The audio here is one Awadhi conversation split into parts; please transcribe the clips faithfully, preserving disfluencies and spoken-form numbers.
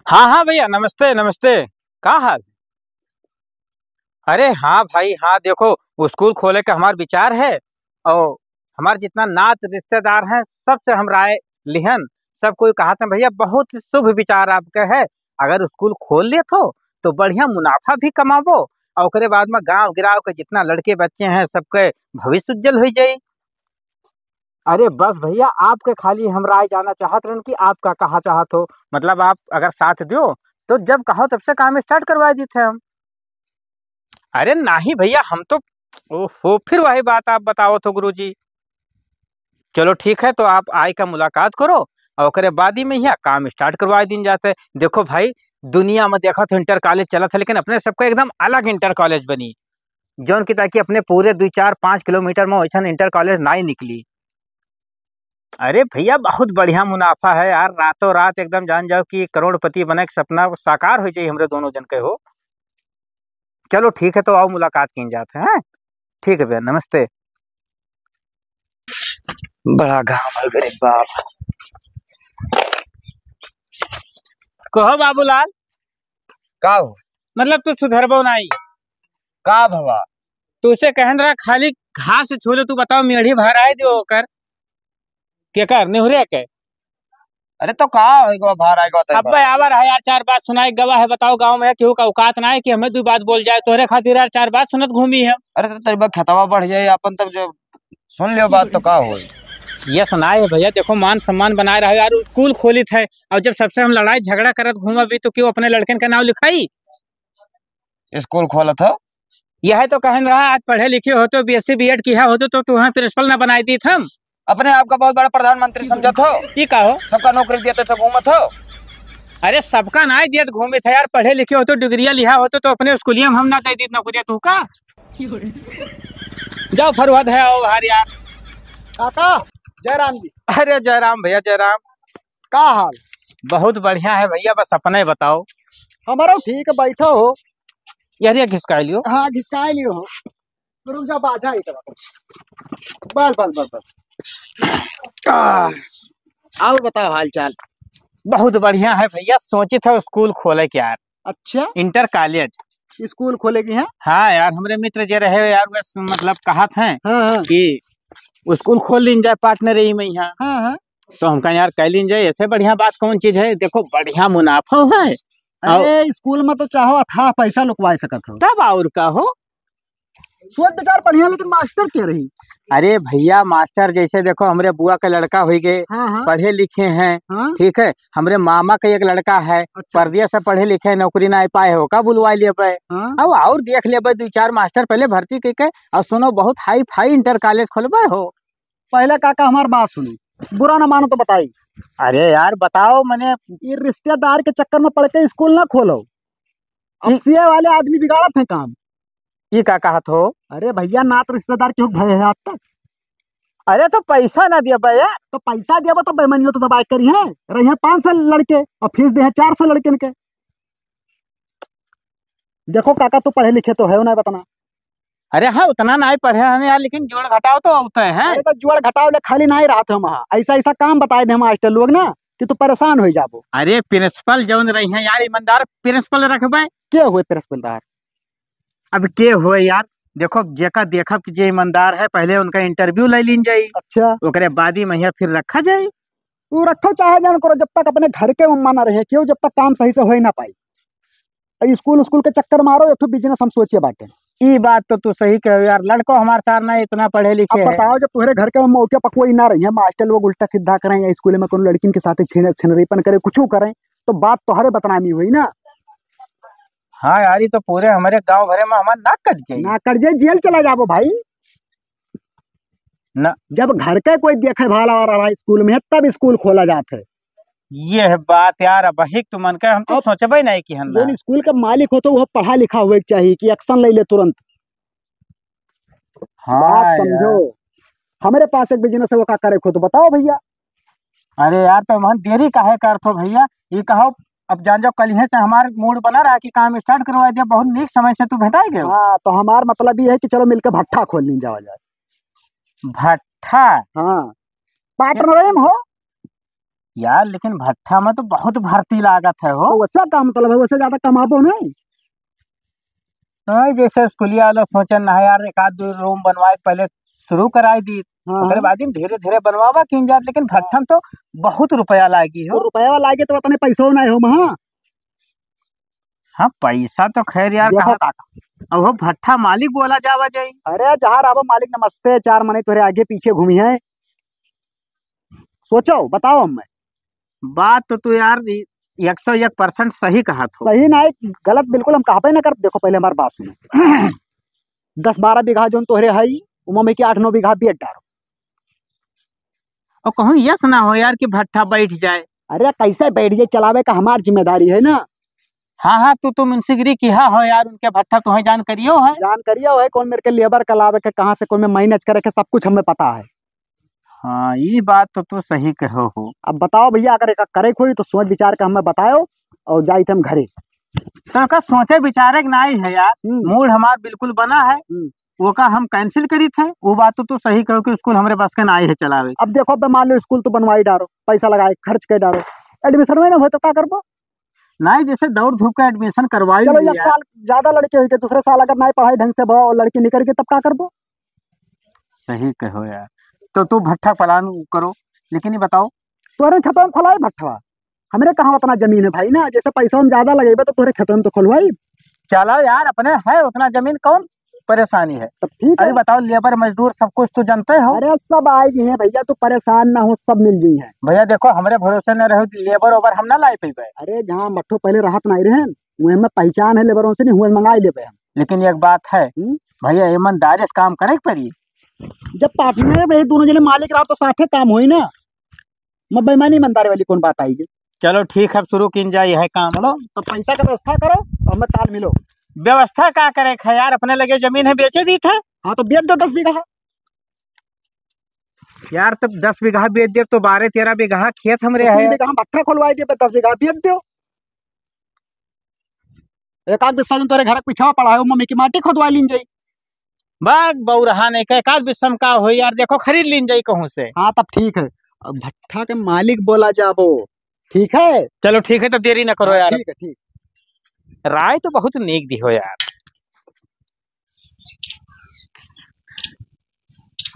हाँ, हाँ भइया, नमस्ते, नमस्ते। का हाल? अरे हाँ भाई, हाँ, देखो, स्कूल खोले का हमार विचार है, और हमार जितना नात रिश्तेदार हैं, सबसे हम राय लिहन। सब कोई कहत हैं, "भइया, बहुत ही शुभ विचार आपके है, अगर स्कूल खोल लेत हो, तो बढ़िया मुनाफा भी कमाबो, और ओकरे बाद में गाँव गिराव के जितना लड़के बच्चे हैं, सबके भविष्य उज्जवल हो जाई।" अरे बस भइया, आपके खाली हम राय जाना चाहत रहन कि आप का कहा चाहत हो, मतलब आप अगर साथ दियो तो जब कहो तब से काम start करवा देते हम। अरे नाही भइया, हम तो, ओहो, फिर वही बात आप बताओ तो गुरुजी। चलो ठीक है, तो आप आए का मुलाकात करो और ओकरे बाद ही में यहाँ काम start करवा दिन जाते। देखो भाई, दुनिया में देखा तो इंटर कॉलेज चलत है, लेकिन अपने सबका एकदम अलग इंटर कॉलेज बनी, जौन की ताकि अपने पूरे दो चार पाँच किलोमीटर में वैसन इंटर कॉलेज ना ही निकली। अरे भइया, बहुत बढ़िया मुनाफा है यार, रातों रात एकदम जान जाओ कि करोड़पति बने के सपना साकार हो जाई हमरे दोनों जन के हो। चलो ठीक है, तो आओ मुलाकात कीन जात है, हैं? ठीक है भइया, नमस्ते। बड़ा घाम है गरीब बाप। कहो बाबूलाल। का हो? मतलब तू सुधरबो नाई। का भवा? तू उसे कहन रहा खाली घास छू ले, तू बताओ मेढ़ी भराए दियो ओकर। केकर? निहुरे के? अरे तो का हो गवा, भार आए गवा तय अब्बे आवा रहा यार, चार बात सुनाए गवा है, बताओ गाँव में केहू का औकात ना है कि हमें दो बात बोल जाए, तोहरे खातिर यार चार बात सुनत घूमी है। अरे तो तेरे बा खेतवा बढ़ जाए अपन, तब जो सुन लियो बात तो का होई? ये सुनाए है भइया, देखो मान सम्मान बनाए रहो यार, स्कूल खोलित है और जब सबसे हम लड़ाई झगड़ा करत घूमबी तो केहू अपने लड़कन का नाम लिखाई? स्कूल खोलत हो? यह तो कहन रहा, आज पढ़े लिखे होतो, B S C B Ed किया होतो, तो तुम्हें प्रिंसिपल ना बनाई दीत हम। अपने आप का बहुत बड़ा प्रधानमंत्री समझत हो? ई का हो? सबका नौकरी देते थे, घूमत हो। अरे सबका ना देत घूमित है यार, पढ़े लिखे होतो, डिग्रिया लिहा होतो, तो अपने स्कूलिया में हम ना दे दीत नौकरिया तू का? जाओ फरुहद है, आओ बाहर यार। काका, जयराम जी। अरे जयराम भइया, जयराम। का हाल? बहुत बढ़िया है भइया, बस अपने बताओ। हमारो ठीक है, बैठो हो। यार, ये घिसकाए लियो। हाँ, घिसकाए लियो हो। रुक जा, बाजा ही करो। बस, बस, बस, बस। आह, और बताओ हाल चाल। बहुत बढ़िया है भइया, सोचित है स्कूल खोले के यार। अच्छा? इंटर कॉलेज। स्कूल खोले के हैं? हाँ यार, हमरे मित्र जे रहे यार, वे स-, मतलब कहत हैं हाँ, हाँ। कि स्कूल खोल लीन जाए पार्टनर यही में यहाँ। हाँ, हाँ। तो हमका यार कह लीन जाए, ऐसे बढ़िया बात कौन चीज है? देखो बढ़िया मुनाफा है। अरे, और स्कूल में तो चाहो अथाह पैसा लुकवा सकत हो। तब और का हो? सोच विचार बढ़िया, लेकिन मास्टर के रही? अरे भइया, मास्टर जैसे देखो, हमरे बुआ के लड़का होइ गए, हाँ, हाँ। पढ़े लिखे हैं, हाँ। ठीक है, हमरे मामा के एक लड़का है, अच्छा। परदेस से पढ़े लिखे, नौकरी ना पाए हो, का बुलवा लेबे? हाँ। अब और देख लेबे, दो चार मास्टर पहले भर्ती कइके, और सुनो, बहुत हाई फाई इंटर कॉलेज खोलबे हो। पहले काका हमार बात सुनो, बुरा ना मानो तो बताई। अरे यार, बताओ, मने ये रिश्तेदार के चक्कर में पड़ के स्कूल ना खोलो। अब ई सीए वाले आदमी बिगाड़त हैं काम। ई का कहत हो? अरे भइया, नात रिश्तेदार केहू भय है आज तक? अरे तो पैसा ना दिया भइया। तो पैसा दिया तो बेमनियो तो दबाए करी है। रही हैं पाँच सौ लड़के और फीस दे हैं चार सौ लड़कन के। देखो काका, तू पढ़े लिखे तो है ना, बतना। अरे हाँ, उतना ना ही पढ़े हैं यार, लेकिन जोड़ घटाव तो होते हैं। अरे तो जोड़ घटाव ले खाली ना ही रहत हम वहाँ, ऐसा ऐसा काम बताए दे हम मास्टर लोग ना कि तू परेशान हो जाबो। अरे प्रिंसिपल जौन रही हैं यार, ईमानदार प्रिंसिपल रखबे। के हुए प्रिंसिपल तार? अब के हुए यार, देखो जेका देखब कि जे ईमानदार है, पहले उनका इंटरव्यू ले लीन जाई। अच्छा। ओकरे बाद ही महिया फिर रखा जाई। तू रखो चाहे जान करो, जब तक अपने घर के मम्मा ना रहे, क्यों, जब तक काम सही से होए ना पाई। अब स्कूल, स्कूल के चक्कर मारो, एक ठो बिजनेस हम सोचे बाटे। ई बात तो तू सही कहो यार, लड़को हमार सार ना इतना पढ़े लिखे अब है। बताओ, जब तुम्हारे घर के मौके पर कोई ना रही है, मास्टर लोग उल्टा सीधा करें या स्कूल में कोनो लड़किन के साथ छेड़-, छेड़छाड़पन करे, कुछ करें, तो बात तोहरे बदनामी हुई ना। हाँ यार, ये तो पूरे हमारे गांव भरे में हमार नाक कट जाई। नाक कट जाए, जेल चला जाबो भाई। ना। जब घर के कोई देखे भाला वाला रहा स्कूल में, तब स्कूल खोला जात है। ये है बात यार, अब हिक तुमन के हम तो अब सोचबे नहीं कि हम जौन ना। स्कूल के मालिक होतो, वो पढ़ा लिखा हुए के चाहिए कि एक्शन ले ले तुरंत। हाँ बात यार। समझो, हमारे पास एक बिजनेस है, वो का करे खुद बताओ भइया। अरे यार, तो हम देरी काहे करत हो भइया? ये कहो, अब जान जाओ, कल ही से हमार मूड बना रहा कि काम स्टार्ट करवा दिया, बहुत नीक समय से तू भेटाए गए। हाँ, तो हमार मतलब ये है कि चलो मिलके भट्ठा खोल लीन जावा जाए। भट्ठा? हाँ, पार्टनर में हो। यार, लेकिन भट्ठा में तो बहुत भर्ती लागत है हो। तो वैसे का मतलब है, वैसे ज्यादा कमाबो नहीं। नहीं, जैसे स्कूलिया वाला सोचन ना है यार, एक आध दो रूम बनवाए, पहले शुरू कराई दी, हाँ, ओकरे हाँ। बाद में धीरे धीरे बनवावा कीन जात, लेकिन भट्ठा में तो बहुत रुपया लागी हो। तो रुपया लागे तो उतने पैसो नहीं हो महा। हाँ, पैसा तो खैर यार, देखो कहाँ काका। अब हो भट्ठा मालिक बोला जावा जाई। अरे जहाँ रहबो मालिक नमस्ते, चार मने तोरे आगे पीछे घूमी है। सोचो, बताओ हमें। बात तो तू यार एक सौ एक परसेंट सही कहत हो। सही ना है, गलत बिल्कुल हम कहबे ना करब। देखो पहले हमार बात सुनो। दस बारह बीघा जोन तोहरे है, उमा में के आठ नौ बीघा बेच डारो। और कहूँ यस ना हो यार कि भट्ठा बैठ जाए। अरे कैसे बैठ जाए, चलावे का हमार जिम्मेदारी है ना। हाँ, हाँ, तू तो मुंशीगिरी की हा हो यार, उनके भट्ठा तुम्हें जान करियो है। जान करियो है, कौन मेरे के लेबर का लावे के, कहाँ से कौन में मैनेज करे के, सब कुछ हमें पता है। हाँ, ई बात तो तू सही कहो हो। अब बताओ भैया, अगर एका करे के होई तो सोच विचार के हमें बताओ और जाइत हम घरे। तो का सोचे विचारे के नाई है यार, हम्म। मूड हमार बिल्कुल बना है, हम्म। वो का हम कैंसिल करी थे, वो बात तो तू सही कहो कि स्कूल हमरे बस के नाई है चलावे। अब देखो, अब मान लो स्कूल तो बनवाई डारो, पैसा लगाए, खर्च के डारो, एडमिशन में ना हो तो का करबो? नहीं, जैसे दौड़ धूप का एडमिशन करवाई चलो, लिया। एक साल ज्यादा लड़के हुई के, दूसरे साल अगर नहीं पढ़ाई ढंग से भा और लड़की निकल गई, तब का करबो? सही कहो यार, तो तू भट्ठा प्लान करो, लेकिन ये बताओ। तोरे खेतवा में खोलाई भट्ठवा, हमरे कहाँ उतना जमीन है भाई ना, जैसे पैसा हम ज्यादा लगेबे तो तोरे खेतवा में तो खोलवाई। चलो यार, अपने है उतना जमीन, कौन परेशानी है? तब ठीक अरे है। बताओ, लेबर मजदूर सब कुछ तो जानते हो। अरे सब आए जी हैं भैया, तू परेशान ना हो, सब मिल जी हैं। भैया देखो, हमरे भरोसे न रहो, लेबर ओबर हम ना लाई पेबे। अरे जहाँ मट्ठो पहले रहत नहीं रहे, वहीं में पहचान है लेबरों से, नहीं हुए मंगाई लेबे हम। लेकिन एक बात है हम्म? भैया, ईमानदारी से काम करे के पड़ी। जब पार्टनर रहे दोनों जने मालिक रहो तो साथे काम होई ना। मैं बेईमानी ईमानदारी वाली कौन बात आई जी? चलो ठीक है, अब शुरू कीन जाए यह काम। चलो तो पैसा का व्यवस्था करो और हमें काल मिलो। व्यवस्था का करे है यार, अपने लगे जमीन है, बेचे दी थे। हाँ तो बेच दो दस बीघा। यार तब दस बीघा बेच दे तो बारह तेरह बीघा खेत हमरे तो है। तीन बीघा हम भट्ठा खोलवाई दे, दस बीघा बेच दो। एक आध बिस्सा जन तोरे घर के पीछे पड़ा है, वो मम्मी की माटी खोदवा लीन जाई। बाग बौरहा नहीं का, एक आध बिस्सा में का हो यार, देखो खरीद लीन जाई कहूँ से। हाँ तब ठीक है, अब भट्ठा के मालिक बोला जाबो। ठीक है, चलो ठीक है, तब देरी ना करो हाँ, यार। ठीक है, ठीक। राय तो बहुत नीक दी हो यार।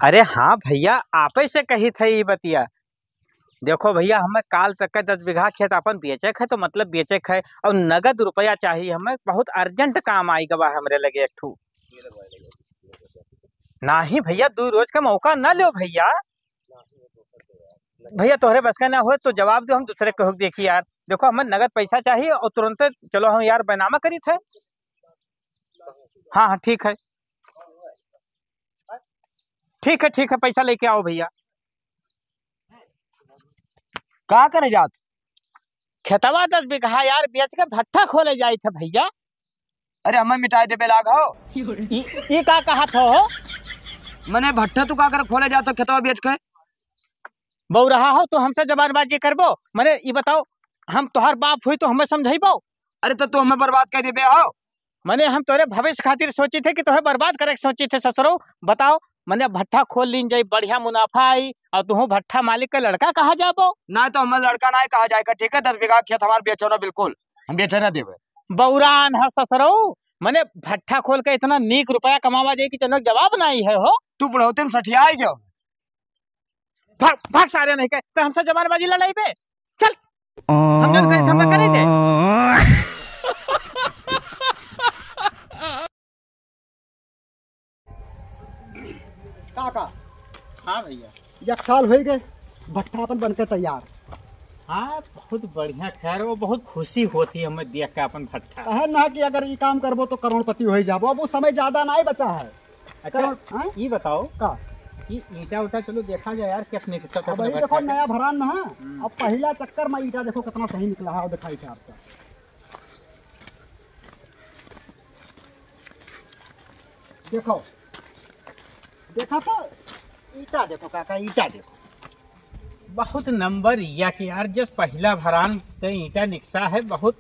अरे हाँ भैया, आपे से कही थे ये बतिया। देखो भैया, हमें काल तक के दस बीघा खेत अपन बेचे के है, तो मतलब बेचे के है, और नगद रुपया चाहिए हमें, बहुत अर्जेंट काम आई गवा हमरे लगे एक ठू। नहीं भैया, दो रोज का मौका ना लो भैया। भैया तोहरे बस का ना हो तो जवाब दो, हम दूसरे कहूँ देखी यार। देखो, हमें नगद पैसा चाहिए और तुरंत चलो हम यार बैनामा करी थे। हाँ, हाँ, ठीक है, ठीक है, ठीक है, पैसा लेके आओ भैया। का करे जात? खेतवा दस बीघा यार बेच के भट्ठा खोले जाई थे भैया। अरे हमें मिटाई देबे लाग हो। ई, ई का कहत हो, हो? मने भट्ठा तू का करे खोले जात हो खेतवा बेच के? बौरहा हो तो हमसे जबानबाजी करबो? मने ई बताओ, हम तोहर बाप हुई तो हमें समझाइबो? अरे तो तू हमें बर्बाद कर देबे हो। मने हम तोरे भविष्य खातिर सोची थे कि तोहे बर्बाद करे के सोची थे ससुरो। बताओ, मने भट्ठा खोल लीन जाई, बढ़िया मुनाफा आई और तुहू भट्ठा मालिक के लड़का कहा जाबो। ना तो हमें लड़का ना कहा जाएगा, ठीक है? दस बीघा खेत हमार बेचो ना, बिल्कुल हम बेचे ना देबे। बौरान है ससुरो, मने भट्ठा खोल के इतना नीक रुपया कमावा जाई कि चनो जवाब नहीं है हो। तू बुढ़ौती में सठिया गयो। भाग, भाग सारे नहीं के, तो हमसे जबानबाजी लड़ाई बे। चल, हम जन करी, हम करे दे। काका। हाँ भैया। एक साल हो गए, भट्ठा अपन बनके तैयार। हाँ, बहुत बढ़िया। खैर, वो बहुत खुशी होती है हमें देख के अपन भट्ठा। है ना कि अगर ई काम करबो तो करोड़पति हो ही जाबो। अब वो समय ज्यादा नहीं बचा है। अच्छा, करो, हाँ? ई बताओ का? कि ईंटा उटा चलो देखा जाए यार, कितने के सब अब अपने वही देखो, भट्ठा के। नया भरान ना है। हम्म। अब पहला चक्कर में ईंटा देखो कितना सही निकला है, और दिखाई थे आपका। देखो, देखा तो ईंटा देखो काका, ईंटा देखो। बहुत नंबर एक यार, जस पहला भरान ते ईंटा निकसा है, बहुत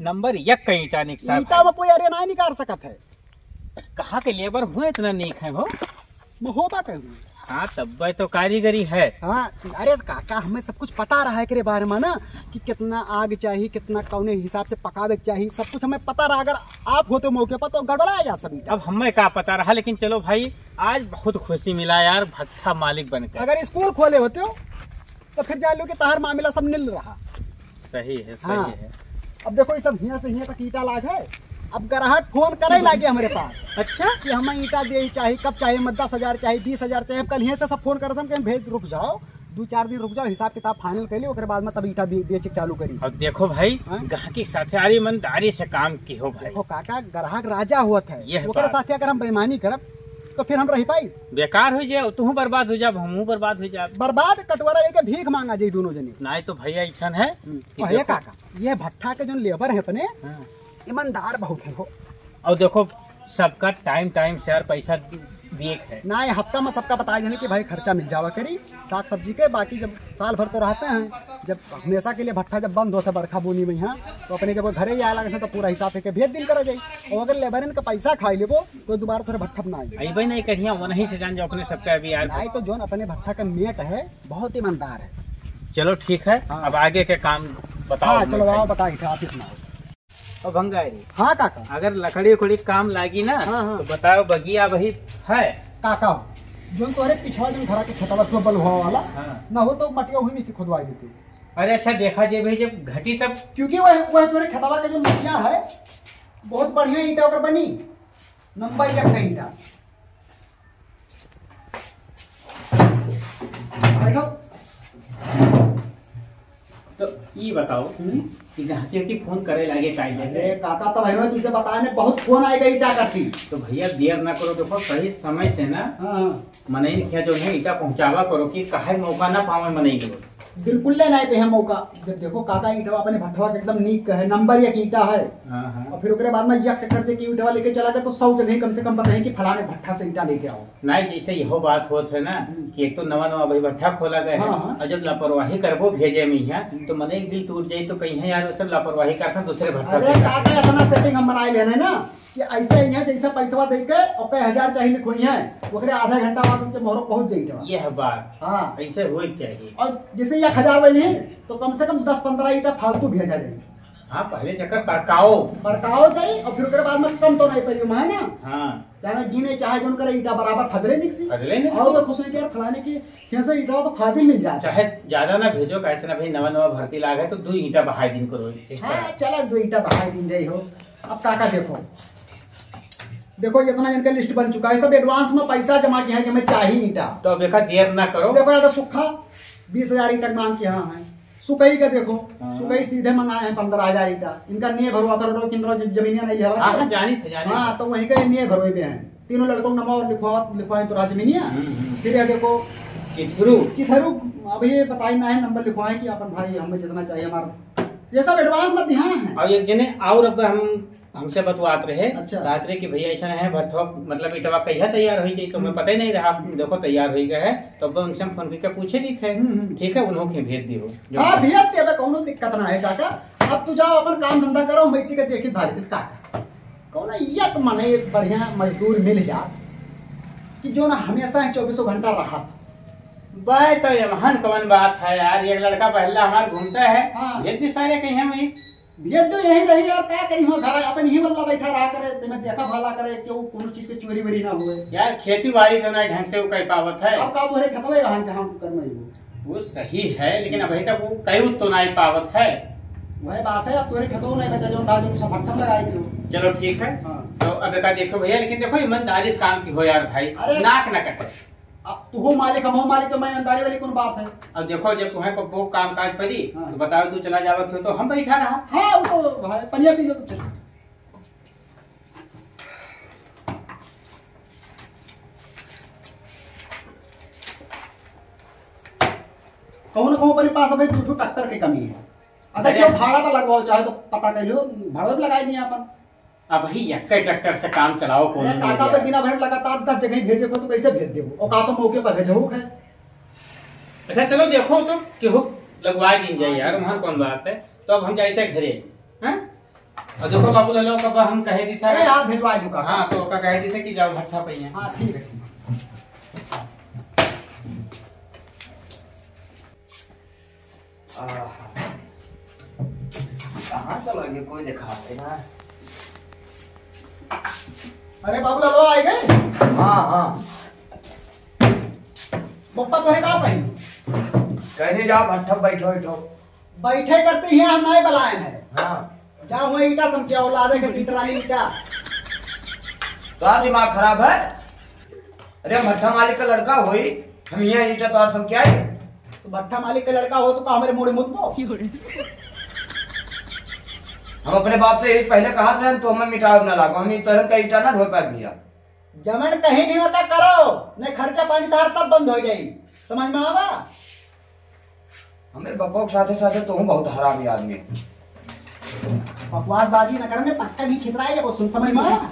नंबर एक का ईंटा निकसा ईंटा भाई। में कोई अरे ना निकाल सकत है। कहाँ के लेबर हुए इतना नीक है हो? महोबा के हुए। हाँ, तब्बे तो कारीगरी है। हाँ, अरे काका, हमें सब कुछ पता रहा है एकरे बारे में ना, कि कितना आग चाहिए, कितना कौने हिसाब से पकावे के चाहिए, सब कुछ हमें पता रहा। अगर आप होते मौके पर तो गड़बड़ा जात सब। अब हमें का पता रहा, लेकिन चलो भाई, आज बहुत खुशी मिला यार, भट्ठा मालिक बनकर। अगर स्कूल खोले होते हो तो फिर जान लो कि तहार मामला सब निल रहा। सही है, सही हाँ। है। अब देखो, ये सब हियाँ से हियाँ तक ईंटा लाग है। अब ग्राहक फोन करे लागे हमरे पास। अच्छा? कि हमें ईंटा दे ही चाही, कब चाही, हमें दस हजार चाही, बीस हजार चाही। अब कल हियाँ से सब फोन करत हम कि भेज, रुक जाओ, दो चार दिन रुक जाओ, हिसाब किताब फाइनल कर ली, ओकरे बाद में तब ईंटा बे-, बेचे के चालू करी। अब देखो भाई, हाँ? गाहकी के साथे यार ईमानदारी से काम किहो भाई। देखो काका, ग्राहक राजा होत है, ये है ओकरे बात। साथे अगर हम बेईमानी करब तो फिर हम रह पाई? बेकार हो जाए, तू बर्बाद हो जाब, हमहू बर्बाद हो जाब। बर्बाद कटोरा लेके भीख मांगा जाई दोनों जने। नहीं तो भैया ऐसन है हम्म। कि और ये देखो काका, ये भट्ठा के जो लेबर है अपने, हाँ। ईमानदार बहुत है हो। और देखो, सबका टाइम टाइम से यार पैसा दिए है। ना, ये हफ्ता में सबका बताए देने कि भाई खर्चा मिल जावा करी साग सब्जी के, बाकी जब साल भर तो रहते हैं, जब हमेशा के लिए भट्ठा जब बंद होता बरखा बूनी में यहाँ, तो अपने जब वो घरे ही आए लगे तो पूरा हिसाब के भेज दिन करा जाई। और अगर लेबरन का पैसा खाई लेबो तो दोबारा थोड़े भट्ठा में ना आई। अइबे नहीं करिया, वो नहीं से जान जो अपने सबका अभी यार। नहीं तो जोन अपने भट्ठा का मेट है, बहुत ईमानदार है। चलो ठीक है, हाँ। अब आगे के काम बताओ हाँ, हमें चलो भाई। आओ, बताई थे, ऑफिस में आओ। ओ भंगारी। हाँ काका। अगर लकड़ी उकड़ी काम लागी ना, हाँ, हाँ। तो बताओ, बगिया वही है? काका, जोन तोहरे पिछवा जोन घरा के खेतवा तो बलुआ वाला, हाँ। ना हो तो मटिया वही में के खोदवाई देते। अरे अच्छा, देखा जे भाई, जब घटी तब। क्योंकि वह, वह तोहरे खेतवा के जो मटिया है, बहुत बढ़िया ईंटा ओकर बनी, नंबर एक का ईंटा। बैठो। तो ई बताओ हम्म। कि गाहकियों की फोन करे लागे काहे अरे देते? काका, तब हमें तुझसे बताने बहुत फोन आएगा ईटा करती। तो भैया देर ना करो, देखो सही समय से ना हाँ, हाँ। मनई खिया जो है ईटा पहुंचावा करो कि काहे मौका ना पावे मनई के। बिल्कुल ले नहीं पे है मौका। जब देखो काका ईटवा अपने भट्ठवा के एकदम नीक है, नंबर एक ईटा है। हाँ, हाँ। और फिर ओकरे बाद में यक चक्कर जे कि ईटवा लेके चला गया तो सौ जगह कम से कम बताए कि फलाने भट्ठा से ईटा लेके आओ। नहीं, जैसे यहो बात होत है ना हम्म। कि एक तो नवा नवा भाई भट्ठा खोला गया है, हाँ, हाँ। और जब लापरवाही करबो भेजे में यहाँ, हम्म। तो मने एक दिल टूट जाई तो कहीं है यार, वो सब लापरवाही करता दूसरे भट्ठा अरे से। काका, इतना सेटिंग हम बनाए लेने ना कि ऐसे यहाँ जैसा पैसवा दे के और कई हजार चाहे लिखोई है, ओकरे आधा घंटा बाद उनके मोहरो पहुंच जाई ईटवा। ये है बात। हाँ। ऐसे होए के चाहिए। और जैसे एक हजार वाली है, तो कम से कम दस पन्द्रह ईटा फालतू भेजा जाए। हाँ, पहले चक्कर परकाओ। परकाओ जाई और फिर ओकरे बाद में कम तो नहीं पड़ी, है ना? हाँ। चाहे गिने, चाहे जोन करे, ईटा बराबर फदरे निकसी। फदरे निकसी। और मैं कुछ नहीं किया, फलाने की खेत से ईटा तो फाजिल मिल जाता। चाहे ज्यादा ना भेजो, कैसे ना भाई, नवा नवा भर्ती लाग है, तो दो ईटा बहाई दिन करो, extra। हाँ, चला, दो ईटा बहाई दिन जाई हो। अब काका देखो, देखो, इतना जन का लिस्ट बन चुका है, सब एडवांस में पैसा जमा किया है कि हमें चाहिए ईटा। तो अब एका देर ना करो। देखो, या तो सुखा बीस हजार ईटा मांग किया है, सुकई का देखो, हाँ। सुकई सीधे मंगाए हैं पन्द्रह हजार ईटा। इनका नहीं भरवा करो, किन रो जमीनिया नहीं लिया। हाँ, हाँ, जानी थे, जानी हाँ, थे। तो वहीं का नहीं भरवे पे हैं। तीनों लड़कों का नंबर लिखवा, लिखवाए तो राजमीनिया। हम्म, हम्म। फिर ये देखो, चिथरू। चिथरू, अभी ये बताई ना है, नंबर लिखवाए कि अपन भाई हमें जितना चाहिए हमारा, ये सब एडवांस में दिया है। और एक जने और अब हम, हमसे बतवात रहे, अच्छा। बात रहे कि भैया ऐसा है, भट्ठो, मतलब ईटवा कहिया तैयार होई जाई, तो हमें हम्म। पता ही नहीं रहा। आप देखो, तैयार होई गया है, तो अब उनसे हम फोन करके पूछे लिखे। हम्म, हम्म। ठीक है, उन्हों के भेज दियो। हाँ, भेज देवे, कौनो दिक्कत ना है काका। अब तू जाओ, अपन काम धंधा करो, हम इसी के देखी भारी दिन काका। कौनो एक मने बढ़िया मजदूर मिल जात कि जो ना हमेशा ही चौबीसों घंटा रहत। बाय तो यमहन कौन बात है यार, एक लड़का पहला हमार घूमता है, हाँ। भेज दी सारे कहीं हम ही। भेज दो यहीं रही यार, का करी हो घर, अपन ही बल्ला बैठा रहा करे, ते में देखा भाला करे, क्यों कोनो चीज के चोरी वोरी ना हुए। यार खेती बाड़ी तो ना ढंग से वो कर पावत है। अब का तोरे खतवे यहाँ के हम कर में ही हो। वो सही है, लेकिन अभी तक वो कई तो नहीं पावत है। वही बात है, अब तोरे खेतों नहीं बचा, जो राजू सब भट्ठम लगाई दियो। चलो ठीक है। हाँ। तो अब का देखो भैया, लेकिन देखो ईमानदारी से काम की हो यार भाई, अरे। नाक ना कटे। अब तू हो मालिक, हम हो मालिक, तो मैं ईमानदारी वाली कौन बात है? अब देखो, जब तुम्हें को, को काम काज पड़ी, हाँ। तो बताओ, तू चला जावे क्यों, तो हम बैठा रहा। हाँ, वो तो भाई, पनिया पी लो तो फिर। कौन कौन पर पास अबे दो ठो ट्रैक्टर के कमी है। अगर अरे। क्यों भाड़ा पर लगवाओ चाहे तो पता कर लो, भाड़ा पर लगाई दिया अपन। अब ही एक ट्रैक्टर से काम चलाओ, कौन अरे, नहीं काका पे गया। बिना भर लगातार दस जगह भेजे को तो कैसे भेज देबो? और का तो मौके पर भेजहू है। अच्छा, चलो देखो तो केहू लगवा दीन जाए यार, वहाँ कौन बात है। तो अब हम जाते हैं घरे, हैं? और देखो बाबू लालो, कब हम कहे दी था। अरे, आप भेजवा दो काका। हाँ, तो का कहे दी था कि जाओ भट्ठा पे ही है। हाँ, ठीक है, ठीक है। आहा। कहाँ चला गया, कोई देखाते ना। अरे बाबू लालो, आ गए? हाँ, हाँ। पप्पा तो है, कहाँ पाई? कहीं जा, भट्ठा बैठो, बैठो। बैठे करते ही हम नहीं बुलाए हैं। हाँ। जा वहाँ ईटा समझाओ, ला दे के ईटा। तो आप दिमाग खराब है? अरे, हम भट्ठा मालिक का लड़का होई, हम यहाँ ईटा तोहार सब क्या है? तो भट्ठा मालिक का लड़का हो तो का हमारे मुड़े मुतबो? हम अपने बाप से यही पहले कहा था, तो हमें मिटाव ना लागो, हम ई तरह का ईटा ना ढोए पाए भैया। जमन कहीं नहीं होता करो, नहीं खर्चा पानी तार सब बंद हो जाई, समझ में आवा? हमरे बपवा के साथे साथे तोहूँ बहुत हरामी आदमी है। बकवासबाजी न करने, पक्का भी छितराए जब सुन समझ में आवा।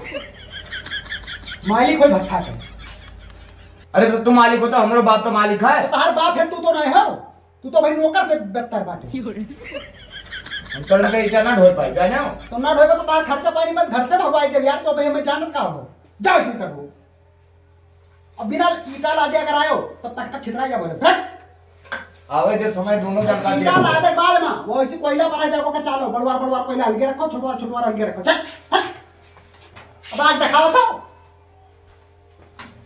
मालिक होई भट्ठा के। अरे तो तू मालिक हो तो हमरो बाप तो मालिक है। तो तहार बाप है, तू तो नहीं हो, तू तो भाई नौकर से बेहतर बाटे। हम तो लड़के ईटा ना ढोए पाई, जाने हो? तो ना ढोएबा तो तार खर्चा पानी मत घर से भगवाई जब यार, तो भाई हमें जानत का हो, जाओ इसी करबो। अब बिना ईटा लादे अगर आयो, तो पटका छितरा जाबो रे। हट! आवे दे समय दोनों जन का ईटा दे। लादे बाद में, वो ऐसी कोयला भरा जाबो का चालो, बड़वार, बड़वार कोयला अलगे रखो, छोटवार, छोटवार अलगे रखो। चल, हट! अब आज दिखाओ तो।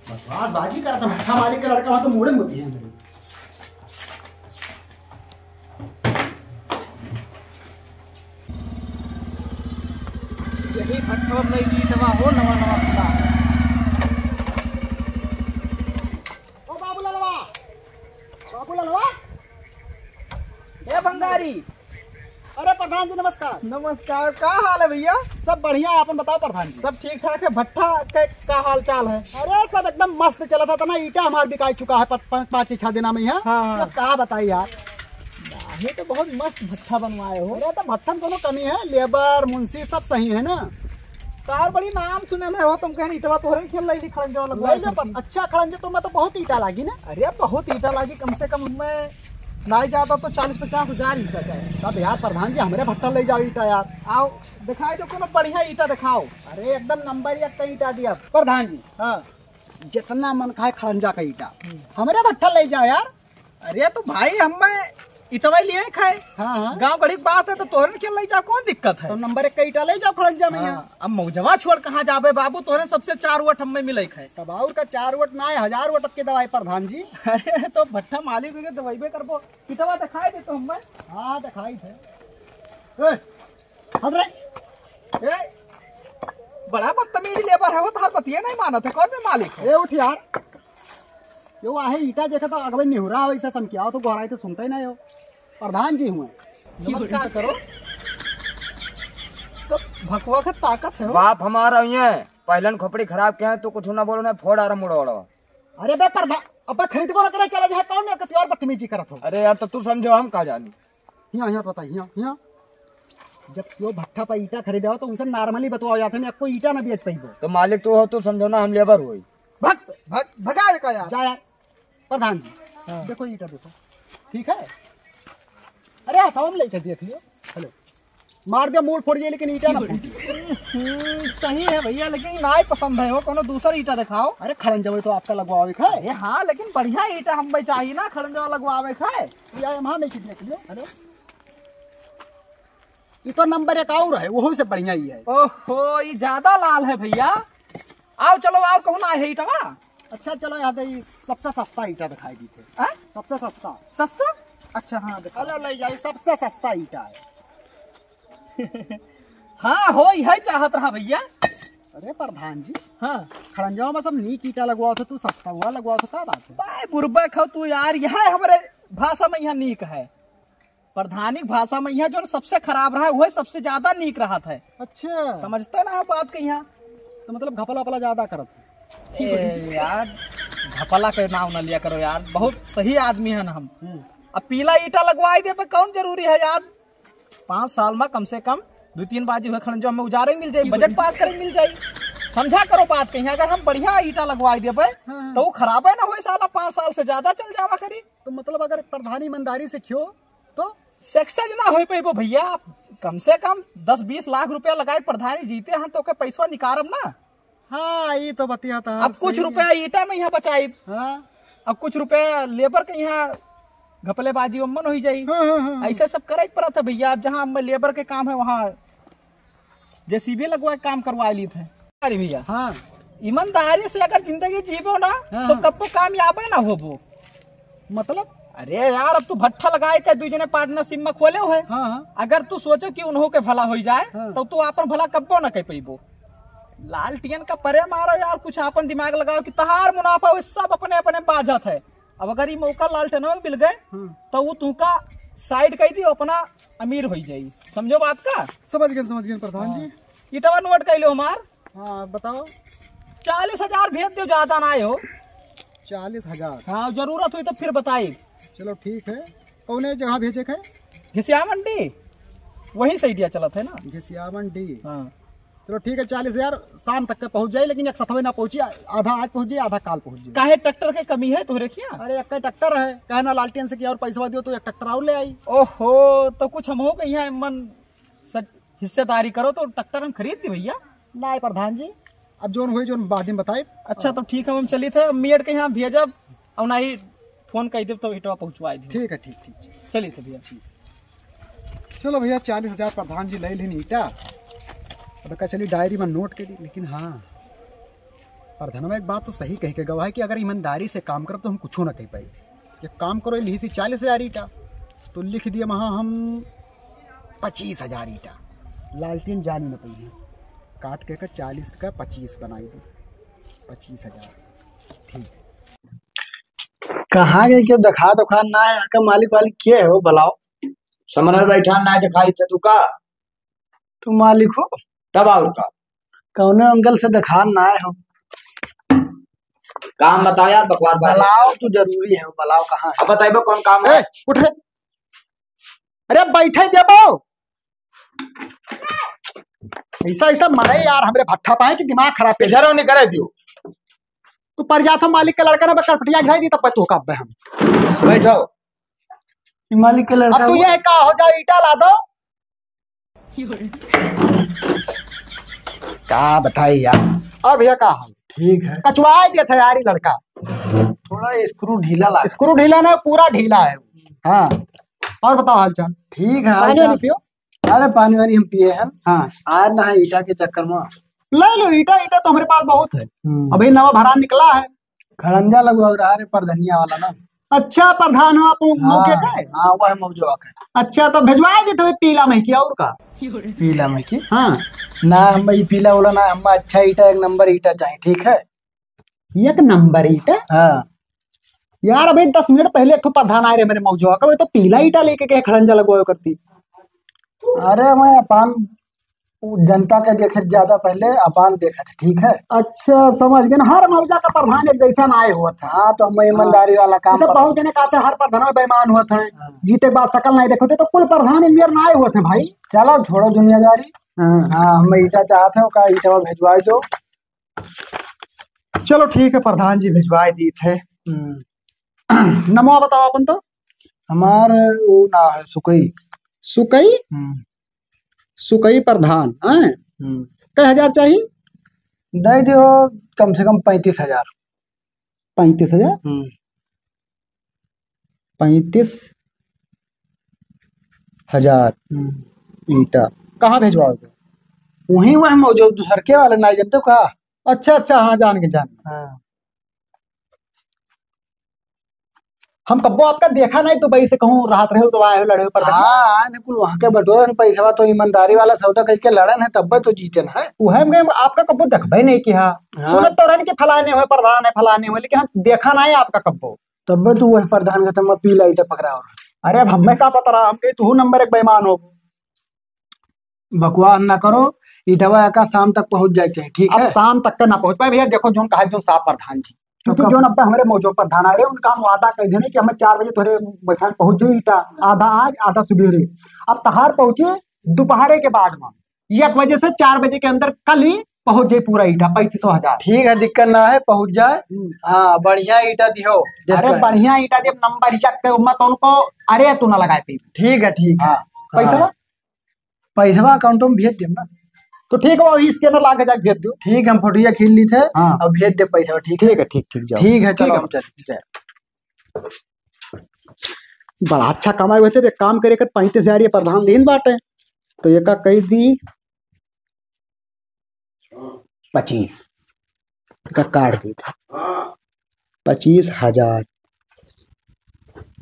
बकवासबाजी करत है, भट्ठा मालिक का लड़का वहाँ तो मुड़े मुती है अंदर। यही भट्ठो में ईटवा हो, नवा नवा खुला। ओ बाबू ललवा, बाबू ललवा। ए भंगारी। अरे प्रधान जी नमस्कार। नमस्कार, का हाल है भैया? सब बढ़िया, आपन बताओ प्रधान जी। सब ठीक ठाक है। भट्ठा के का हाल चाल है? अरे सब एकदम मस्त चलत है, इतना ईटा हमार बिकाई चुका है पत-, पाँच, पाँच छह दिना में यहाँ। हाँ, हाँ। अब का बताई यार। ये तो बहुत मस्त भट्ठा बनवाए हो। अरे तो भट्ठा में कोनो कमी है, लेबर, मुंशी सब सही है ना। तार बड़ी नाम सुनल है हो, तुम कहें ईटवा तोहरे खेल लई खड़ंजवा लगवाए ले लो, खातिर। अच्छा खड़ंजे तो मैं तो बहुत ईटा लागी ना। अरे बहुत ईटा लागी, कम से कम हमें ना ज्यादा तो चालीस पचास हजार ईटा चाहिए। तब यार प्रधान जी हमरे भट्ठा ले जाओ ईटा यार। आओ दिखाई दो, कोनो बढ़िया ईटा दिखाओ। अरे एकदम नंबर एक का ईटा दिया प्रधान जी। हाँ। जितना मन खाए खड़ंजा का ईटा, हम्म। हमरे भट्ठा ले जाओ यार। अरे तो भाई, हम इतवा लिए खाए। हाँ, हाँ। गाँव गढ़ी के बात है, तो तोहरे के ले जाओ, कौन दिक्कत है? तो नंबर एक का ईटा ले जाओ खड़ंजा में हाँ, यहाँ। अब मौजवा छोड़ कहाँ जाबे बाबू, तोहरे सबसे चार वोट हमें मिले खाए। तब और का चार वोट ना आए, हजार वोट के दवाई प्रधान जी। अरे तो भट्ठा मालिक के दवाई करबो, ईटवा दिखाई दे तो हमें। हाँ, दिखाई दे। ए, हट रे। ए, बड़ा बदतमीज लेबर है हो, तार बतिये नहीं मानत है, कौन में मालिक है? ए, उठ यार। यो आहे ईटा देखे तो अगवे निहुरा हो, इसे समकियाओ तो गोहराई तो सुनते ही नहीं हो। प्रधान जी हुए। नमस्कार करो। तो भकवा के ताकत है हो। बाप हमारा हुए, पहलन खोपड़ी खराब किया है, तो कुछ ना बोलो ना, फोड़ आ रहा मुड़ो उड़ो। अरे बे प्रधान, अब खरीद बोला करे चला जाए, कौन है कति और बदतमीजी करत हो? अरे यार, तो तू समझो, हम का जानी। हिया, हिया तो बताई, हिया, हिया। जब यो भट्ठा पर ईटा खरीदे हो, तो उनसे normally बतवाओ जाते हैं, कोई ईटा ना बेच पाइबो। तो मालिक तू हो, तू समझो ना, हम लेबर होई। भग से, भग, भगा का यार। जा यार, प्रधान जी, हाँ। देखो ईटा देखो, ठीक है? अरे, हथवा में लेके देख लियो। हेलो, मार दे, मूड़ फोड़ जाए, लेकिन ईटा ना फूटे। हम्म, सही है भैया, लेकिन नाई पसंद है, वो कोनो दूसर ईटा दिखाओ। अरे, खड़ंजवे तो आपका लगवावे का है। अरे हाँ, लेकिन बढ़िया ईटा हम भाई चाहिए ना, खड़ंजवा लगवावे का है। या हम हाँ नहीं देख लियो। हेलो, ये तो नंबर एक और है, वही से बढ़िया ही है। ओहो, ये ज्यादा लाल है भैया। आओ, चलो, आओ, कहूँ ना है ईटवा। अच्छा, चलो, यहाँ दे, ये सबसे सस्ता ईटा दिखाई दी थे। हाँ? सबसे सस्ता। सस्ता? अच्छा, हाँ, दिखाओ। चलो, ले जाओ, सबसे सस्ता ईटा है। हाँ, हो, यही चाहत रहा भैया। अरे प्रधान जी, हाँ। खड़ंजवा में सब नीक ईटा लगवाओ थे, तू सस्ता हुआ लगवाओ थे, का बात है? बाय बुरबक हो तू यार, यह हमारे भाषा में यहाँ नीक है। प्रधानिक भाषा में यहाँ जो सबसे खराब रहा, वह सबसे ज्यादा नीक रहत है। अच्छा। समझते ना आप बात के यहाँ? तो मतलब घपला वपला ज्यादा करत है। ए यार, घपला के नाम ना लिया करो यार, बहुत सही आदमी है ना हम। हम्म। अब पीला ईटा लगवाई देबे, कौन जरूरी है यार? पाँच साल में कम से कम दो तीन बाजी हुए खड़न जो हमें उजारे मिल जाई, बजट पास करे मिल जाई। समझा करो बात के यहाँ, अगर हम बढ़िया ईटा लगवाई देबे, हाँ, हाँ। तो वो खराबे ना होए साला, पाँच साल से ज्यादा चल जावा करी। तो मतलब अगर प्रधान ईमानदारी से खियो तो सक्सेस ना हो पाइबो भैया। कम से कम दस बीस लाख रुपया लगाए प्रधानी जीते हैं तो के पैसवा निकारब ना। हाँ, ये तो बतिया था, अब कुछ सही। रुपया ईटा में यहाँ बचाई, हाँ। अब कुछ रुपया लेबर के यहाँ घपलेबाजी ओमन होइ जाई। हाँ, हाँ, हाँ, हाँ। ऐसे सब करे के पड़त है भइया। अब जहाँ अम्मा लेबर के काम है, वहाँ जेसीबी लगवा के काम करवा लीत है। अरे भइया, हाँ। ईमानदारी से अगर जिंदगी जीबो ना, हाँ, तो हाँ। कब्बो कामयाबे ना होबो। मतलब? अरे यार, अब तू भट्ठा लगाए के दुइ जने पार्टनरशिप में खोले हो है। हाँ, हाँ। अगर तू सोचो कि उन्हों के भला होइ जाए, हाँ। तो तू आपन भला कब्बो ना कर पइबो। लालटियन का परे मारो यार, कुछ आपन दिमाग लगाओ कि तहार मुनाफा हो, सब अपने अपने बाझत है। अब अगर ई मौका लालटेनवा के मिल गए, हाँ। तो वो तुमका साइड कर दी, अपना अमीर होइ जाई। समझो बात का? समझ गए, समझ गए प्रधान जी। हाँ। इटवा नोट कर लो हमार। हाँ, बताओ। चालीस हजार भेज दो, ज्यादा ना आए हो। चालीस हजार? हाँ, जरूरत हुई तो फिर बताई। चलो ठीक है, कौने जगह भेजे के है? घिसिया मंडी, वहीं से idea चलत है ना। घिसिया मंडी। हाँ। चलो ठीक है, चालीस हजार शाम तक के पहुँच जाई, लेकिन एक सथवे ना पहुँची, आधा आज पहुँच जाई, आधा काल पहुँच जाई। काहे, ट्रैक्टर के कमी है तोहरे खिया? अरे, एक ट्रैक्टर है, कहना लालटेन से कि और पैसा दियो तो एक ट्रैक्टर और ले आई। ओहो, तो कुछ हम हो गई है मन सच हिस्सेदारी करो तो ट्रैक्टर हम खरीद दी भइया। नहीं प्रधान जी, अब जोन हुई, जोन बाद में बताए। अच्छा, तो ठीक है, हम चलित है, अब मेड़ के यहाँ भेजब, और ना ही फोन कर देब तो इटवा पहुँचवाई देब। ठीक है, ठीक, ठीक, ठीक। चलित है भइया। चलो भइया, चालीस हजार प्रधान जी ले लेनी ईटा। अब का चली डायरी में नोट के दी, लेकिन हाँ, प्रधानवा एक बात तो सही कह के गवा है कि अगर ईमानदारी से काम करब तो हम कुछो ना कह पाई। एक काम करो, लिही सी चालीस हजार ईटा, तो लिख दिए वहाँ हम पच्चीस हजार ईटा। लालटेन जानी न पइहे, काट के, के चालीस का पच्चीस बनाई दे, पच्चीस हजार। ठीक। कहाँ गए, क्यों देखा दुखा ना है, यहाँ का मालिक वालिक के है वो, बुलाओ। समन में बैठा ना है, दिखाई थे तू का? तू मालिक हो? तब और का? कौनो एंगल से देखा ना आए हो। काम बताओ यार, बकवास बात। बुलाओ तो जरूरी है, बुलाओ कहाँ है? अब बताइबो कौन काम है? ए, उठ रे। अरे बैठे देबो। ऐसा, ऐसा मारे यार हमरे भट्ठा पाए कि दिमाग खराब है। इशारा नहीं करे दियो। तू पर जात हो मालिक के लड़का ना, बस कटपटिया गिराई दी तब तू का हम। बैठो। ये मालिक के लड़का अब तू हो। ये का हो जाओ, ईटा ला दो। का बताई यार। और भैया का हाल? ठीक है। कचवाए दिया था यार ये लड़का। थोड़ा स्क्रू ढीला ला। स्क्रू ढीला ना, पूरा ढीला है। हाँ। और बताओ हाल चाल? ठीक है, हाल पानी वानी चाल। पियो। अरे पानी वानी हम पिए हैं। हाँ। आज ना है ईटा के चक्कर में। ले लो ईटा, ईटा तो हमरे पास बहुत है। हम्म। अभी नवा भरान निकला है। खड़ंजा लगवा रहा रे, परधनिया वाला ना। अच्छा, प्रधान हो आप उ-, हाँ, मौके का है? हाँ, वह मौजवा का है। अच्छा, तो भेजवा देते हुए पीला महकी और का? पीला महकी? हाँ। ना, हम ई पीला वाला ना, हम अच्छा ईटा, एक नंबर ईटा चाहे, ठीक है? एक नंबर ईटा? हाँ। यार, अभी दस मिनट पहले एक ठो प्रधान आए रहे मेरे मौजवा का, वो तो पीला ईटा लेके गए, खड़ंजा लगवाओ करती। अरे, मैं अपन उ जनता के देखे ज्यादा पहले अपन देखत है, ठीक है? अच्छा, समझ गए ना, हर मौजा का प्रधान एक जैसा ना आए होत है। हाँ, तो हम ईमानदारी वाला काम जैसे पर बहुत जने कहते हैं, हर प्रधान बेईमान होत है, हाँ। जीते के बाद शकल नहीं देखते, तो कुल प्रधान मेर ना आए होत है भाई। चलो, छोड़ो दुनियादारी। हाँ। हाँ, हम ईटा चाहत है, ओका ईटवा भेजवाए दो। चलो, ठीक है, प्रधान जी भेजवाए दीत है। हम्म। नमवा बताओ अपन तो। हमार वो ना है, सुकई। सुकई? हम्म। सुकई प्रधान, हैं? हम्म। कै हजार चाही? दे दियो कम से कम पैंतीस हजार। पैंतीस हजार? हम्म। पैंतीस हजार। हम्म। ईटा। कहाँ भेजवाओगे? वहीं वह मौजूद दूसर के वाले ना जानते हो का? अच्छा, अच्छा, हाँ, जान के, जान के। हाँ। हम कब्बो आपका देखा नहीं, दुबई से कहूँ रहत रहे हो तो आए हो, लड़े हो, पर हाँ, आए न कुल वहाँ के बटोरन पैसवा तो ईमानदारी वाला सौदा करके लड़न है, तब्बे तो जीतन है। उहे हम कहे, आपका कब्बो देखबे नहीं किया। हाँ। सुनत तो रहन कि फलाने हुए प्रधान है, फलाने हुए, लेकिन हम देखा नहीं आपका कब्बो। तब्बे तो वह प्रधान का तम्मा पीला ईटा पकड़ा हो रहा। अरे अब हमें का पता रहा, हम कहे तू नंबर एक बेईमान हो। बकवास ना करो, ईटवा का शाम तक पहुँच जाए के, ठीक अब है? शाम तक का ना पहुँच पाए भैया, देखो जोन कहा जोन साहब प्रधान जी, क्योंकि कब? जोन अब हमरे मौजूद प्रधान आ रहे, उनका हम वादा कर देने कि हमें चार बजे तोहरे बैठा पहुँच जाए ईटा, आधा आज आधा सुबेरे। अब तहार पहुँचे दोपहरे के बाद में, एक बजे से चार बजे के अंदर कल ही पहुँच जाए पूरा ईटा पैंतीसों हजार। ठीक है, दिक्कत ना है, पहुँच जाए। हम्म। हाँ, बढ़िया ईटा दिहो। अरे बढ़िया ईटा दियो, नंबर एक के, मत उनको, अरे तू ना लगाए पी। ठीक है, ठीक है। हाँ, पैसा हाँ। पैसवा अकाउंट में भेज देब ना। तो ठीक है, वही स्कैनर ला के जाके भेज दो। ठीक है, हम फोटोया खींच ली थे, हाँ। अब भेज दे पैसा, ठीक है? ठीक है, ठीक, ठीक, जाओ। ठीक है, ठीक चलो, है। हम चल, चल। बड़ा अच्छा कमाए हुए थे, एक काम करे कर, पैंतीस हजार ये प्रधान लीन बाटे, तो एका कई दी पच्चीस, एका काट दी था पच्चीस हजार।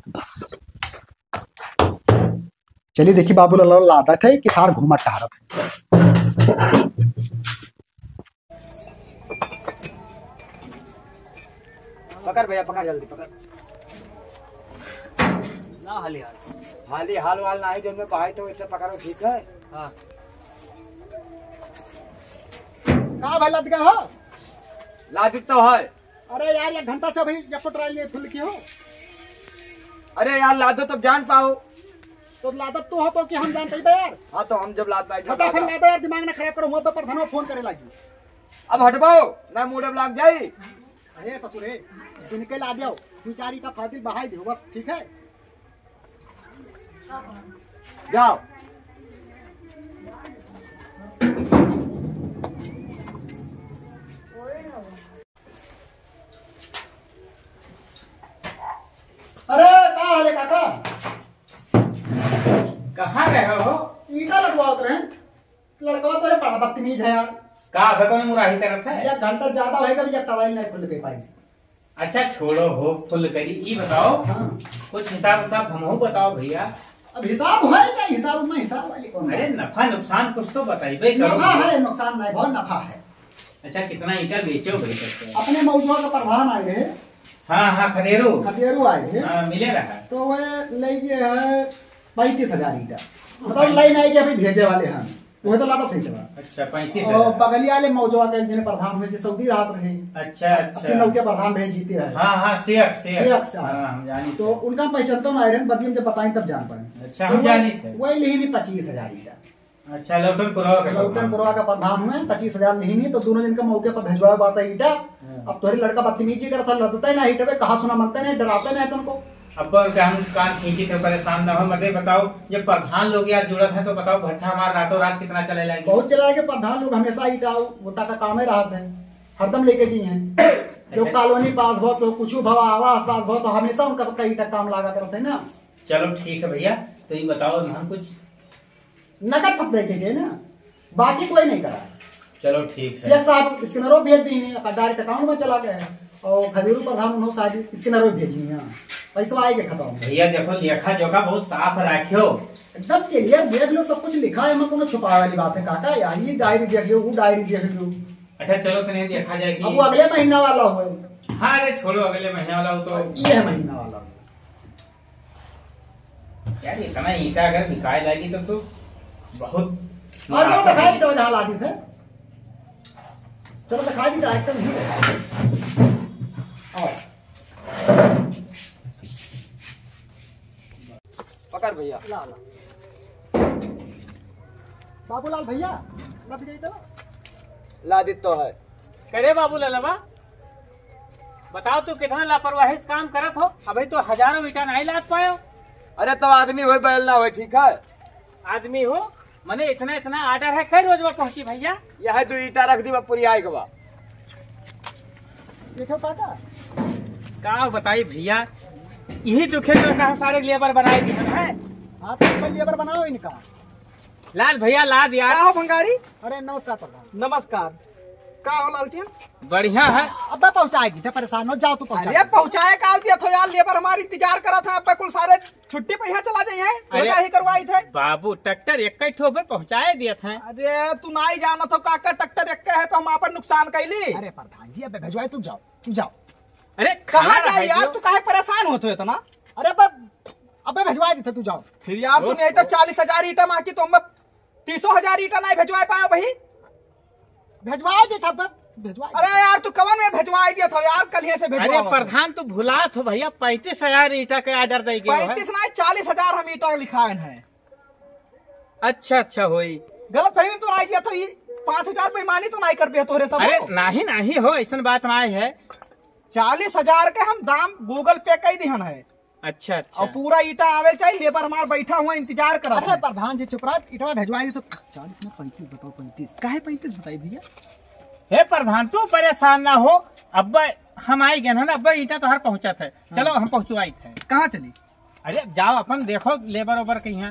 बस चलिए देखी बाबूलाल लादत है कि सार घूमत टहरत है। पकड़ भैया, पकड़, जल्दी पकड़। ना हाली हाल। हाली हाल वाल नाही, जौन में बहाई तो इसे पकड़ो, ठीक है? हाँ। का भाई लद गए हो? लादित तो है। अरे यार, एक घंटा से अभी एको ट्रायल नहीं फुल की हो। अरे यार, लादो तब जान पाओ। तो लादत तू हो तो कि हम जान पाइबे यार? हाँ, तो हम जब लाद पाए, जब फटाफट लादो। लादो यार, दिमाग ना खराब करो, वहाँ पे प्रधानवा फोन करे लागी। अब हटबाओ, ना मूड अब लाग जाई। अरे ससुर हे, इनके ला दियो, दो चार ईटा फाजिल बहाई दियो बस, ठीक है? जाओ। अरे का हाल है काका? कहाँ रहे हो? ईटा लगवावत रहे। लड़कवा तोरे बड़ा बदतमीज है यार। का भगवान मुराही करत है? एक घंटा ज्यादा होएगा, भैया, कलाई नहीं खुल के पाई से। अच्छा, छोड़ो हो, फुल करी। ई बताओ, हाँ। कुछ हिसाब उसाब हमहू बताओ भैया। अब हिसाब है क्या? हिसाब में हिसाब वाली कौन अरे, बात? नफा नुकसान कुछ तो बताइबे करो। नफा है, नुकसान नहीं, बहुत नफा है। अच्छा, कितना ईटा बेचे हो भाई सबसे? अपने मौजवा का प्रधान आए रहे। हाँ, हाँ, खदेरू। खदेरू आए रहे। हाँ, मिले रहा। तो वह ले गए है पैंतीस हजार ईटा। मतलब, लाइन आई के अभी भेजे वाले हैं। वह तो लादा सही चला। अच्छा, पैंतीस हजार। और बगलिया वाले मौजवा के जिन्हें प्रधान हुए, जे सऊदी रात रहे। अच्छा, अच्छा। अपने नौके प्रधान रहे, जीते रहे। हाँ, हाँ, शेख, शेख। शेख साहब। हाँ, हम जानी। तो उनका पहचानता हूँ, आयरन बदली में जब बताएं तब जान पाए। अच्छा, तो हम वही, जानी थे। वही लिही नहीं पच्चीस हजार ईटा। अच्छा, लौटन पुरवा का लौटन प्रधान। पुरवा का प्रधान हुए, पच्चीस हजार लिही नहीं, तो दोनों जन का मौके पर भेजवा बात है ईटा। हाँ। अब तोहरे लड़का बदतमीजी करता, लदते ना ईटवे, कहा सुना मनते नहीं, डराते नहीं तुमको। अब का हम कान खींची थे, परेशान ना हो, मते बताओ, जब प्रधान लोग यार जुड़त है तो बताओ, भट्ठा हमार रातों रात कितना चले लागी? बहुत चला के प्रधान लोग हमेशा ईटा गोटा का काम ही रहत है, हरदम लेके जी हैं। जो अच्छा। कॉलोनी पास हो तो कुछ भवा आवास पास हो तो हमेशा उनका सबका ईटा काम लागा करते हैं ना। चलो ठीक है भैया, तो ये बताओ हम कुछ नगद सब देके गए ना, बाकी कोई नहीं करा। चलो ठीक है। शेख साहब स्कैनरो भेज दी हैं, अपना डायरेक्ट अकाउंट में चला गए हैं। और खजूर प्रधान उन्होंने शायद स्कैनरो भेजी हैं, पैसा आए के खत्म। भैया देखो, लेखा जोखा बहुत साफ रखियो। एकदम क्लियर देख लो, सब कुछ लिखा है, मैं कोनो छुपावे वाली बात है काका, यार ये डायरी देख लो, वो डायरी देख लो। अच्छा चलो, तने देखा जाए कि अब वो अगले महीना वाला हो। हाँ, अरे छोड़ो, अगले महीना वाला हो तो। ये है महीना वाला। यार, इतना ईंटा अगर बिकाए लागी तब तो बहुत हाँ, चलो मुनाफा दिखाई है। दो जहाँ लादी थे। चलो दिखाई दी, आइटम ही है। आओ। पकड़ भैया। ला, ला। बाबूलाल भैया, लग गई तो? लादित तो है। करे बाबू ललवा, बताओ तू कितना लापरवाही से काम करत हो, अभी तो हजारों ईटा नहीं लाद पायो। अरे तो आदमी होए, बैल ना होए, ठीक है? आदमी हो, मने इतना इतना ऑर्डर है, कई रोज में पहुंची भैया? यह दो ईटा रख दी, बा पुरी आए के बा। देखो काका। का बताई भैया, यही दुखे तो कहा सारे लेबर बनाए दिए हैं। हाँ, तो ऐसा लेबर बनाओ इनका। लाद भैया, लाद यार। का हो भंगारी? अरे नमस्कार प्रधान। नमस्कार। का हो लालटेन? बढ़िया है। अबे पहुँचाए दी, परेशान हो, जाओ तू पहुँचा अरे दे। पहुँचाए का दिया थो यार, लेबर हमारी इंतजार करा था, अबे कुल सारे छुट्टी पे यहाँ चला जाइए, अरे रजा ही करवाई थे। बाबू, ट्रैक्टर एक ही ठो पर पहुँचाए दिया था। अरे तू ना ही जाना थो काका, ट्रैक्टर एक है तो हम आपन नुकसान कैली। अरे प्रधान जी, अबे भिजवाए, तुम जाओ, तुम जाओ। अरे कहाँ खड़ा जाए रह यार, गयो। तू काहे परेशान होत हो इतना? अरे अबे, अबे भिजवाए दी थे, तू जाओ। फिर यार तू ओहो। नहीं तो चालीस हजार ईटा मांगी तो हम तीसो हजार ईटा नहीं भिजवाए पाए भाई। भिजवाए देता बे, भिजवाए अरे देता। यार, तू कवन में भिजवाए दिया था यार, कल ही से अरे भिजवावा था। प्रधान, तू भुला थो भैया, पैंतीस हजार ईटा के ऑर्डर दे गयो है। पैंतीस नहीं, चालीस हजार हम ईटा लिखाए हैं। अच्छा, अच्छा, होई। गलत फहमी तो नहीं दिया था, ये पाँच हजार बेईमानी तो नहीं कर दिया तोहरे सब अरे हो? नहीं, नहीं हो, ऐसन बात नहीं है। चालीस हजार के हम दाम Google Pay कर दिहन है। अच्छा, अच्छा। और पूरा ईटा आवे चाहिए, लेबर हमार बैठा हुआ इंतजार करत अरे है। प्रधान जी चुप रहा, ईटवा भिजवाई तो चालीस ना पैंतीस बताओ, पैंतीस। काहे पैंतीस बताई भैया? हे प्रधान, तू परेशान ना हो, अब हम आई गए ना, अब ईटा तोहार पहुंचत है। हाँ। चलो हम पहुंचवाई थे। कहाँ चली? अरे जाओ अपन देखो लेबर ओबर कहीं है।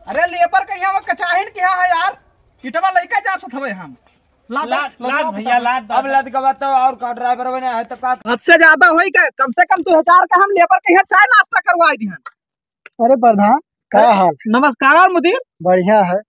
अरे लेबर कहीं है, वो कचाहिन किहाँ है यार, इटवा लइका जाब सथवे हम। लाद, लाद, लाद लाद भइया, लाद। लाद, अब लाद। लद के बताओ और का ड्राइवर बने है तो का? हद से ज्यादा होई का? कम से कम दो हजार का हम लेबर के यहाँ चाय नाश्ता करवाई दिहन। अरे प्रधान, का अरे, हाल? नमस्कार और मुदीर। बढ़िया है।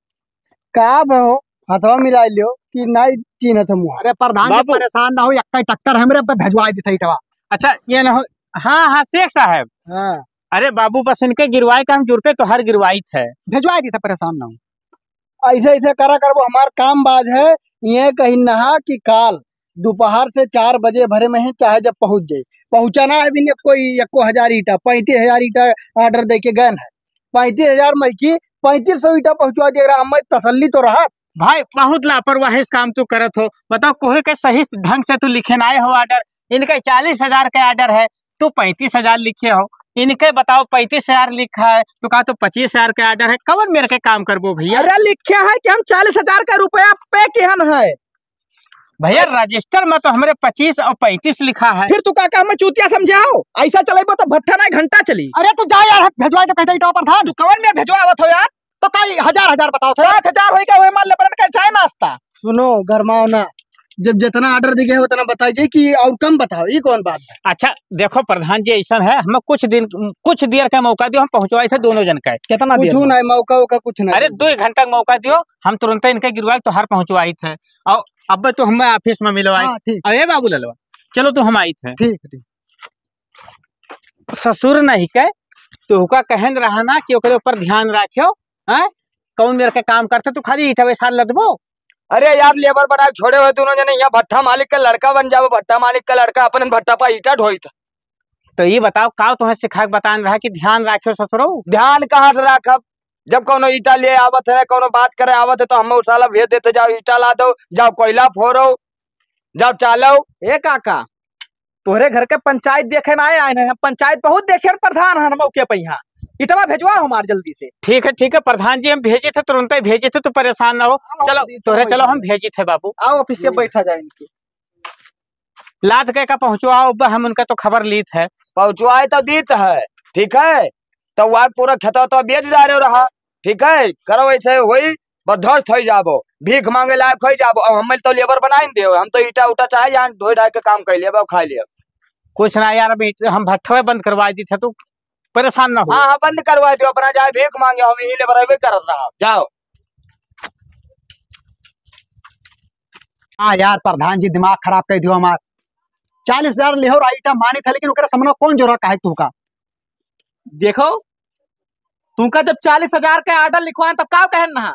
का बे हो, हथवा मिला लियो कि नाई चिन्हत हो मुँह? अरे प्रधान जी, बाबू। परेशान ना हो, एक्का ट्रैक्टर हमरे पे भेजवाई देते इटवा। अच्छा, ये ना हो, हाँ, हाँ, शेख साहब। हाँ। अरे बाबू, बस इनके गिरवाए का हम जुरते तो हर गिरवाई थे। भेजवाई देते, परेशान ना हो। ऐसे, ऐसे करा करबो, हमार काम बाज है, ये कहीं नहा कि काल दोपहर से चार बजे भरे में ही चाहे जब पहुँच जाए, पहुँचाना है भी नहीं कोई एको हजार ईटा, पैंतीस हजार ईटा order दे के गए हैं, पैंतीस हजार में की पैंतीस सौ ईटा पहुँचवा दिया रहा, हमें तसल्ली तो रहा। भाई, बहुत लापरवाही से काम तू करत हो। बताओ, कोहे के सही ढंग से तू लिखे ना आए हो order, इनके चालीस हजार का order है, तू पैंतीस हजार लिखे हो, इनके बताओ पैंतीस हजार लिखा है, तो कहा तो पच्चीस हजार का order है, कवन मेरे के काम करबो भइया? अरे लिखे है कि हम चालीस हजार का रुपया पे किहन है। भइया, register में तो हमरे पच्चीस और पैंतीस लिखा है। फिर तू का काम में चूतिया समझाओ? ऐसा चलेबो तो भट्ठा ना घंटा चली। अरे तू जा यार, भेजवाई तो कहते इटवा प्रधान। तू कवन में भेजवावत हो यार? तो कई हजार हजार बताओ थे। पाँच हजार होई का, वही मान ले, बरन का चाय नाश्ता। सुनो, गरमाओ ना, जब जितना order दिखे उतना बताइए कि और कम बताओ, ये कौन बात है? अच्छा, देखो प्रधान जी, ऐसा है, हमें कुछ दिन, कुछ देर का मौका दियो, हम पहुँचवाई थे दोनों जन का। कितना देर कुछ में? नहीं, मौका वौका कुछ नहीं। अरे, दो घंटा का मौका दियो, हम तुरंत इनके गिरवाई तो हर पहुँचवाई थे। और अब तो हम office में मिलवाई। हाँ, ठीक। अरे बाबू ललवा, चलो तो हम आई थे। ठीक, ठीक। ससुर नहीं के, तुहका कहन रहा ना कि ओकरे ऊपर ध्यान राख्यो, हैं? कौन मेरे के काम करते, तू खाली ईटा वैसा लदबो? अरे यार, लेबर बना के छोड़े हुए दोनों जने, यहाँ भट्ठा मालिक का लड़का बन जाओ, भट्ठा मालिक का लड़का अपने भट्ठा पर ईटा ढोई था। तो ये बताओ, का तुम्हें सिखा के बतान रहा कि ध्यान राख्यो ससुरो? ध्यान कहाँ से राखब, जब कौनो ईटा ले आवत है, कौनो बात करे आवत है, तो हम उ साला भेज देते, जाओ ईटा ला दो, जाओ कोयला फोड़ो, जाओ चालो। ए काका, तोहरे घर के पंचायत देखे ना आए, आए हैं। हम पंचायत बहुत देखे हैं, प्रधान हन मौके पे यहाँ। इटवा भेजवा हमार जल्दी से। ठीक है, ठीक है प्रधान जी, हम भेजे थे, तुरंत ही भेजे थे, तू परेशान ना हो। हाँ, चलो, दीदी, तोहरे चलो, चलो, हम भेजे थे बाबू। आओ office से हम्म। बैठा जाए इनके। लाद के का पहुँचवाओ, अब हम उनका तो खबर लीत है। पहुँचवाए तो दीत है, ठीक है, तो वह पूरा खेतवा तो बेच डारे रहा, ठीक है, करो ऐसे होई, बर्दाश्त हो जाबो, भीख मांगे लायक हो जाबो। अब हमें तो लेबर बनाई दे, हम तो ईटा उटा चाहे जान ढोई ढाई के काम कर लेब, अब खा लेब। कुछ ना यार, अभी हम भट्ठवे बंद करवा दी थे, तू परेशान ना हो। हाँ, हाँ, बंद करवा दियो, अपना जाए भीख मांगे, हम यही लेबर अबे करत रहा, जाओ। हाँ यार, प्रधान जी दिमाग खराब कर दियो हमार। चालीस हजार लेहो राइटा मानी था, लेकिन ओकरे सामने कौन जोरा काहे तू का? देखो, तुमका जब चालीस हजार का order लिखवाएं तब का कहन ना?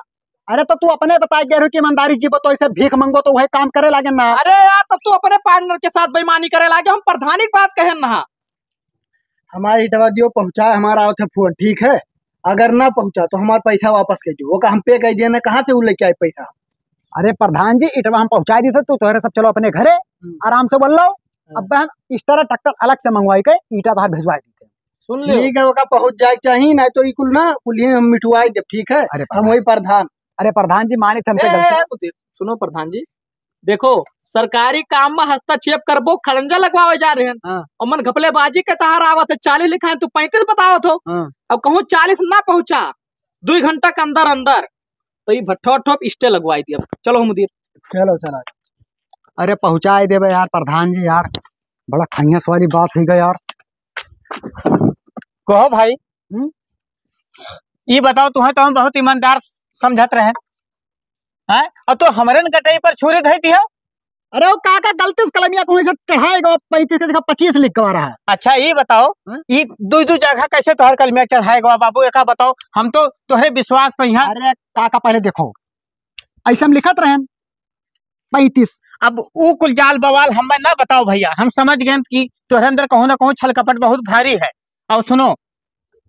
अरे तो तू अपने बताए गए रहो कि ईमानदारी जी बतो, ऐसे भीख मांगो तो वही काम करे लागे ना। अरे यार, तब तू अपने partner के साथ बेईमानी करे लागे, हम प्रधानी की बात कहन ना। हमारे इटवा दियो पहुँचा, हमारा आवत है फोन, ठीक है? अगर ना पहुँचा तो हमारा पैसा वापस कर दो। ओका हम पे कर दिया ना, कहाँ से वो लेके आए पैसा? अरे प्रधान जी, इटवा हम पहुँचा दी थे, तू तोहरे सब चलो अपने घरे, हम्म। आराम से बोल लो। हाँ। अब हम इस तरह ट्रैक्टर अलग से मंगवाई के ईटा बाहर भिजवा दी थे। सुन ले। ठीक है, ओका पहुँच जाए चाहिए, नहीं तो ई कुल ना, कुल ही हम मिटवाई देब, ठीक है? अरे हम प्रधान वही जी। प्रधान। अरे प्रधान जी, मानित हमसे ए, गलती। ए, ए, सुनो प्रधान जी, देखो, सरकारी काम में हस्तक्षेप करबो, खड़ंजा लगवावे जा रहे हैं। हाँ। और मन घपलेबाजी के तहार आवत है, चालीस लिखाएं, तू पैंतीस बतावत हो। हाँ। अब कहूँ चालीस ना पहुँचा, दुई घंटा के अंदर अंदर, तो ई भट्ठो भट्ठो पे stay लगवाई दिया। चलो मुदीर। चलो, चलो। अरे, पहुँचाए देबे यार, प्रधान जी यार, बड़ा खैंयस वाली बात हुई गई यार। कहो भाई, हम्म? ई बताओ, तुम्हें तो हम बहुत ईमानदार समझत रहे, हैं? और तो हमरे न गटई पर छुरी धई दिया। अरे, वो का, का गलती से कलमिया को ऐसे चढ़ाएगा, पैंतीस के जगह पच्चीस लिख के आ रहा है। अच्छा, ई बताओ, हाँ? ई दू, दू जगह कैसे तोहर कलमिया चढ़ाएगा बाबू, एका बताओ, हम तो तोहरे विश्वास पे यहाँ। अरे, का, का पहले देखो, ऐसे हम लिखत रहन, पैंतीस। अब ऊ कुल जाल बवाल हमें ना बताओ भैया, हम समझ गए कि तोहरे अंदर कहूँ ना कहूँ छल कपट बहुत भारी है। और सुनो,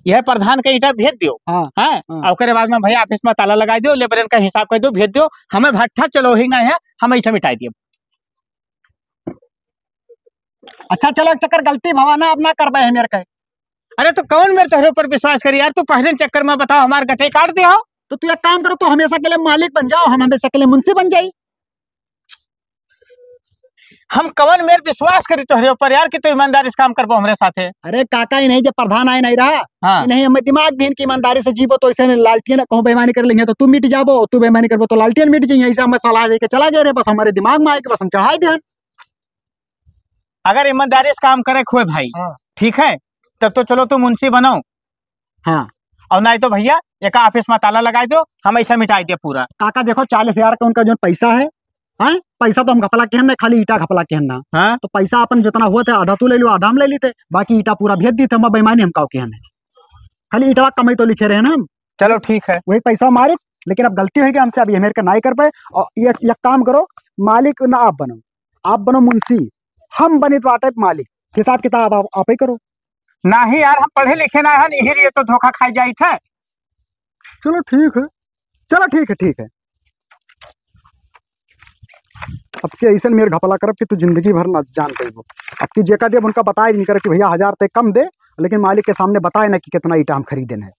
यह प्रधान के ईटा भेज दियो। हाँ, हैं? हाँ। और ओकरे बाद में भैया office में ताला लगा दियो, लेबरन का हिसाब कर दियो, भेज दियो, हमें भट्ठा चलो ही ना है, हम ऐसे मिटाई दियो। अच्छा, चलो, एक चक्कर गलती भवा ना, अब ना करबे है मेरे के। अरे, तो कौन मेरे तोहरे ऊपर विश्वास करी यार? तू पहले चक्कर में बताओ, हमार गठे काट दे हो। तो तू एक काम करो, तू हमेशा के लिए मालिक बन जाओ, हम हमेशा के लिए मुंशी बन जाई। हम कवन मेर विश्वास करी तोहरे ऊपर यार कि तू ईमानदारी से काम करबो हमरे साथे? अरे काका, ई नहीं जे प्रधान आए नहीं रहा, हाँ। ई नहीं हमें दिमाग दीन की ईमानदारी से जीबो तो ऐसे नहीं लालटियन कहूँ बेईमानी कर लेंगे तो तू मिट जाबो, तू बेईमानी करबो तो लालटियन मिट जाइए। ऐसा हमें सलाह दे के चला गया रे, बस हमारे दिमाग में आए कि बस हम चढ़ाई देहन। अगर ईमानदारी से काम करे खोए भाई, हाँ। ठीक है, तब तो चलो तू मुंशी बनो। हाँ। और नहीं तो भैया एक office में ताला लगाई दो, हम ऐसा मिटाई दे पूरा। काका देखो, चालीस हजार का उनका जो पैसा है, हैं? पैसा तो हम घपला के हैं ना, खाली ईटा घपला के हैं ना। हाँ। तो पैसा अपन जितना हुआ था आधा तू ले लो, आधा हम ले लेते, बाकी ईटा पूरा भेज दी थे, हम बेईमानी हम काव के हैं। खाली ईटवा कमाई तो लिखे रहे ना हम। चलो ठीक है। वही पैसा मारे, लेकिन अब गलती हो गई हमसे, अब ये मेरे के ना ही कर पाए। और ये, ये काम करो, मालिक ना आप बनो, आप बनो मुंशी, हम बनी तो आटे मालिक, हिसाब किताब आप, आप ही करो। नहीं यार, हम पढ़े लिखे ना हन, यही लिए तो धोखा खाई जाइत है। चलो ठीक है, चलो ठीक है, ठीक है। अब के ऐसन मेर घपला करब कि तू जिंदगी भर ना जान पइबो। अब की जेका देब उनका बताए नहीं करब कि भैया हजार ते कम दे, लेकिन मालिक के सामने बताए ना कि कितना ईटा हम खरीदे हैं।